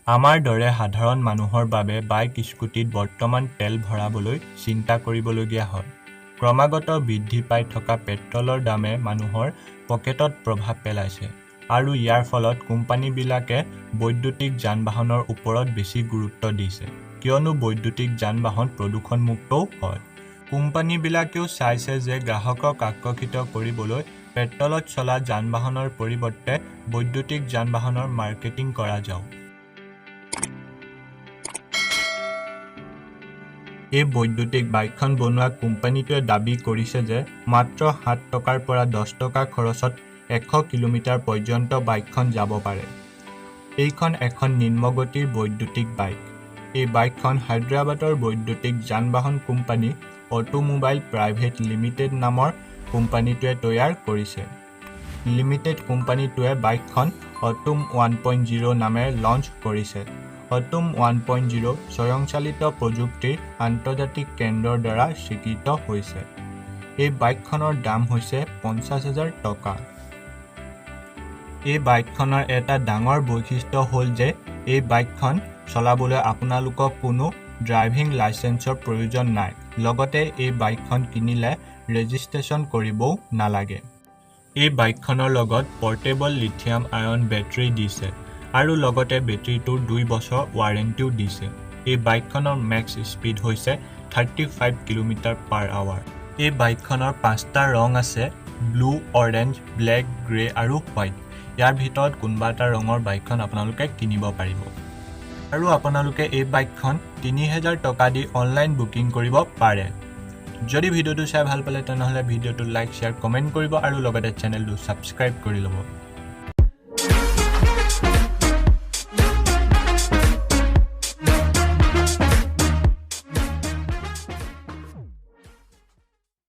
আমাৰ দৰে সাধাৰণ মানুহৰ বাবে বাইক, স্কুটিত বৰ্তমান তেল ভৰাবলৈ চিন্তা কৰিবলগীয়া হয়। ক্ৰমাগত বৃদ্ধি পাই থকা পেট্ৰলৰ দামে মানুহৰ পকেটত প্ৰভাৱ পেলাইছে আৰু ইয়াৰ ফলত কোম্পানীবিলাকে বৈদ্যুতিক যান-বাহনৰ ওপৰত বেছি গুৰুত্ব দিছে, কিয়নো বৈদ্যুতিক যান-বাহন প্ৰদূষণমুক্তও হয়। কোম্পানীবিলাকেও চাইছে যে গ্ৰাহকক আকৰ্ষিত কৰিবলৈ পেট্ৰলত চলা যান-বাহনৰ পৰিৱৰ্তে বৈদ্যুতিক যান-বাহনৰ মাৰ্কেটিং কৰা যাওক। এই বৈদ্যুতিক বাইকখন বনোৱা কোম্পানীটোৱে দাবী কৰিছে যে মাত্ৰ 7 টকাৰ পৰা 10 টকা খৰচত 100 কিলোমিটাৰ পৰ্যন্ত বাইকখন যাব পাৰে। এইখন এখন নিম্নগতিৰ বৈদ্যুতিক বাইক। এই বাইকখন হায়দৰাবাদৰ বৈদ্যুতিক যান-বাহন কোম্পানী অটোমোবাইল প্ৰাইভেট লিমিটেড নামৰ কোম্পানীটোৱে তৈয়াৰ কৰিছে। লিমিটেড কোম্পানীটোৱে বাইকখন অটোম 1.0 নামেৰে লঞ্চ কৰিছে। অটোম 1.0 স্বয়ংচালিত প্ৰযুক্তিৰ আন্তৰ্জাতিক কেন্দ্ৰৰ দ্বাৰা স্বীকৃত হৈছে। এই বাইকখনৰ দাম হৈছে 50,000 টকা। এই বাইকখনৰ এটা ডাঙৰ বৈশিষ্ট্য হ'ল যে এই বাইকখন চলাবলৈ আপোনালোকক কোনো ড্ৰাইভিং লাইচেন্সৰ প্ৰয়োজন নাই। লগতে এই বাইকখন কিনিলে ৰেজিষ্ট্ৰেশ্যন কৰিবও নালাগে। এই বাইকখনৰ লগত পৰ্টেবল লিথিয়াম আয়ন বেটাৰী দিছে আৰু লগতে বেটাৰীটোৰ 2 বছৰ ৱাৰেণ্টিও দিছে। এই বাইকখনৰ মেক্স স্পীড হৈছে 35 কিলোমিটাৰ পাৰ আৱাৰ। এই বাইকখনৰ 5টা ৰং আছে, ব্লু, অৰেঞ্জ, ব্লেক, গ্ৰে আৰু হোৱাইট। ইয়াৰ ভিতৰত কোনোবা এটা ৰঙৰ বাইকখন আপোনালোকে কিনিব পাৰিব। আৰু আপোনালোকে এই বাইকখন 3,000 টকা দি অনলাইন বুকিং কৰিব পাৰে। যদি ভিডিঅ'টো চাই ভাল পালে তেনেহ'লে ভিডিঅ'টো লাইক, শ্বেয়াৰ, কমেণ্ট কৰিব আৰু লগতে চেনেলটো ছাবস্ক্ৰাইব কৰি ল'ব।